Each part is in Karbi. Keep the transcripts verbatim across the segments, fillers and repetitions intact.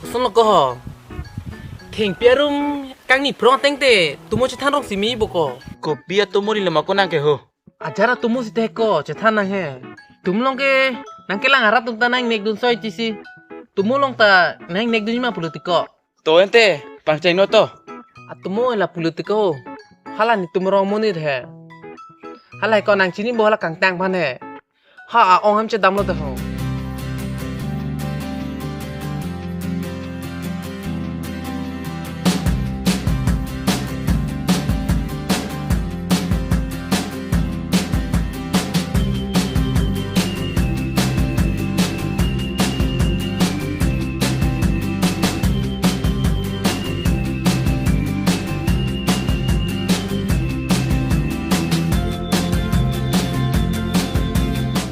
Sonlo ko ho. Thengpi arum kangni phrong ateng te atumo chethan rong si me bo ko. Kopi atumo ni lema ko nang ke ho. Ajar atumo si te ko chethan nang he. Tum along ke nangkelang arat atum ta nang mek dun soi ti si. Atumo along ta nang mek dun ma pulo ti ko. To ante, pangcheng no to. Atumo la pulo ti ko. Hala netum rong monit he. Hala ko nang chini bo hala kangtang aphan he. Ha a-ong hem chedamlo ta ho.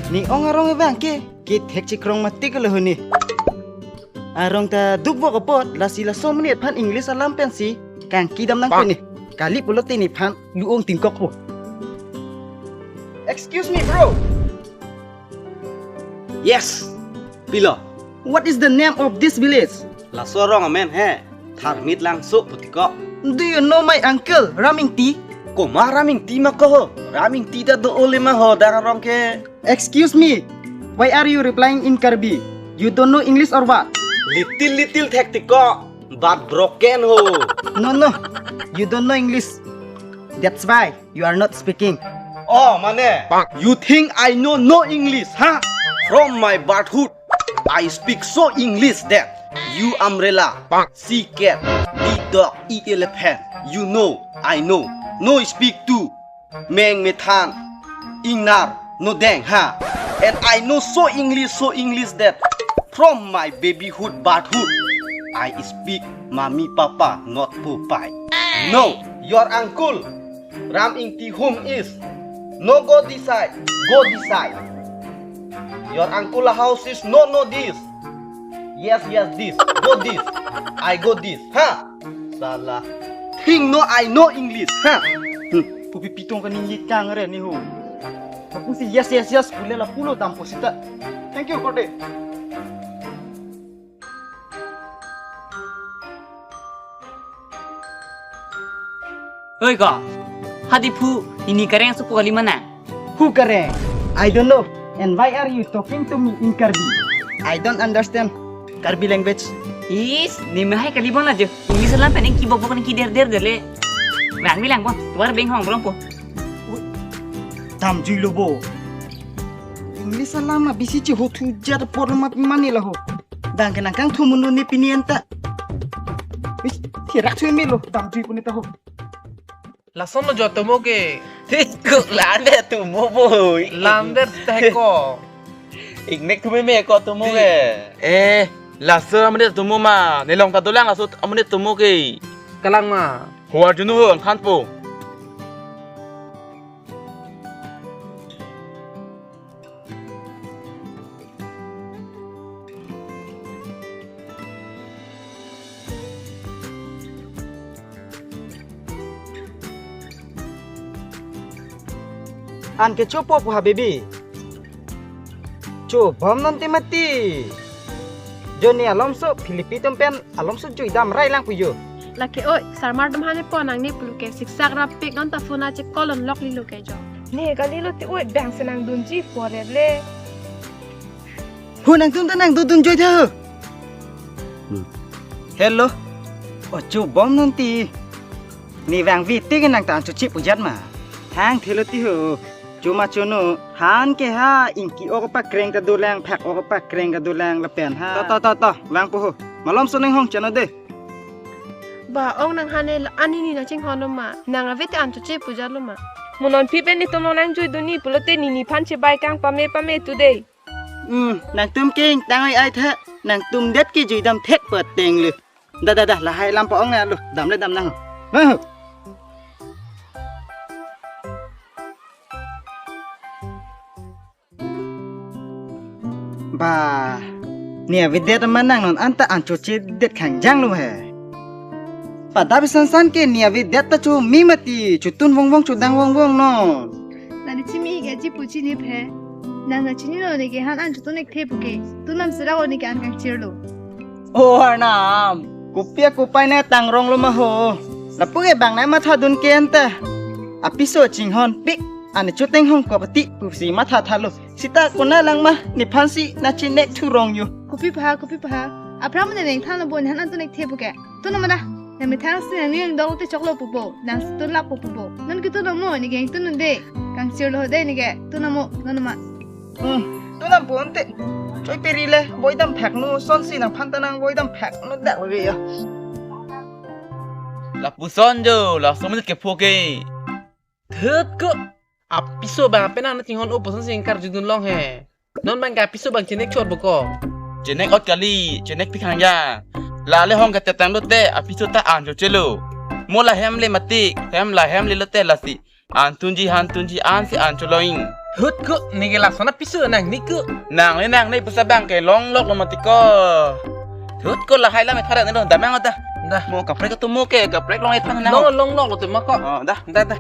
Ne ong arong abang ke kethek chikrong mati ke lo huni. Arong ta duk bok apot lasi laso monit aphan English alam pensi kangkidam nang pini. Kali pulote nephan lu-ong tingkok po. Excuse me, bro. Yes. Pilo. What is the name of this village? Laso arong amen he Tharmit Langso pu ti ko. Do you know my uncle Ram Ingti? Komat Ram Ingti ma ko ho? Ram Ingti ta do-o le ma ho dang arong ke. Excuse me, why are you replying in Karbi? You don't know English or what? Little little thek ti ko, but broken ho. No, no, you don't know English. That's why you are not speaking. Oh, mane, you think I know no English, huh? From my birthhood, I speak so English that you umbrella, she cat, the dog, e elephant. You know, I know, no speak too. Meng methan, ingnar, no deng ha. And I know so English, so English that from my babyhood, birthhood, I speak mami papa, not popai. No, your uncle Ram Ingti home is no go this side, go this side. Your uncle house is no, no this. Yes, yes, this. Go this. I go this. Ha? Sala. Think no, I know English. Ha? Hmm. Pupi pitong ka ninglit kang re ni ho. Aku si yes, yes, yes. Pule la pulo dampo sita. Thank you, Kode. Oi ko, hadi phu, nini kareng supu kali mana? Who kareng? I don't know. And why are you talking to me in Karbi? I don't understand Karbi language. Is, ne mahai kali bon aja. English alam pen nangkibok bok nangkider der dele. Lang mi lang bon, tuar beng hong brong po. Damjui lo bo. English alam ma bisi chehothu jat por ma mani la ho. Dang ke nangkangthum un-e pini anta. Is, thirak thu me lo, damjui puni ta ho. Lason lo jo atumo ke. Thik ko lam de atumo boi. Lam de te ko. Ingnek thu me me ko atumo ke. Eh, laso amonit atumo ma. Ne along ta dolang laso amonit atumo ke. Kalang ma. Ho arjuno ho angkhan po. An ke chopo pu ha baby. Chobom non te mati. Jo ne alomso Philippi atum pen alomso juidam rai lang pu jo. Lake oi, sarmar atum hane po nang ne pulo ke siksak rapik non ta phone ache call on lok lilo ke jo. Ne kali lo te oi bang se nangdunji po re le. Hu nangtum ta nangdodun joi tha ho. Hmm. Hello. O chobom non ti. Ne vangve te ke nang ta an choche pu jat ma. Thang thelo ti ho. Choma chono. Han ke ha ingki ok pakreng ta dolang, phak ok pakreng ta dolang lapen ha. To, to, to, to. Vang po ho. Malomso nanghong chano de. Ba ong nang hane la anini nang chinghon ma. Nang ave te an choche pu jat lo ma. Mo non phi pen netum lo nangjuidunji pulote nini phan chebai kang pame pame tu de. Hmm, nangtum ke ingtang oi ai tha, nangtum det ke juidam thek pateng le. Da, da, da, lahai lam pa-ong na lo, dam le dam nang. Huh. Ba, ne avedet ma nang non anta an choche det khangjang lo he. Pada bisan san ke ne avedet ta cho mi mati, chotun vong vong chodang vong vong non. Nani chimi ke ji puchi ni phe. Nang na chini lo ne ke han an chotun ek the puke. Tunam sera o ne ke an kangchir lo. O Arnam, kopi akopai ne tangrong lo ma ho. Lapu ke bang ne mathadun ke anta. Apiso chinghon pik, ani choteng hong ko pati pusi matha thalo. Sita konat lang ma, nephansi na chinek thurong yo. Kopi pha, kopi pha. Aphrang ne neng than lo bo, nang an to nek the puke. To na ma da. Nang methang si nang ning dok te choklo pupo. Nang si to lap pupo. Non ke to na mo, ne geng to non de. Kang sir lo de ne ke. To na mo, non ma. Hmm, to na bon te. Choi peri le, boi dam phak nu, son si nangphan ta nang boi dam phak nu dak lo yo. Lapuson jo, laso minit ke pho ke. Thut ko. Apiso bang penang na chinghon o puson si ingkar judun long he. Non bang ke apiso bang chinek chot bo ko. Chinek ot kali, chinek pikhang ya. La le hong katetang do te, apiso ta an jo chelo. Mo la hem le matik, hem la hem le lo te lasi. An tunji han tunji an si an choloing. Thut ko, ne ke lason apiso nang ni ko. Nang le nang ne pusa bang ke long lok lo matik ko. Thut ko lahai lam ethara ne lo, damang ata. Dah. Mo kaprek to mo ke, kaprek long ethara nang. Long long lok lo te ma ko. Oh, dah. Dah dah.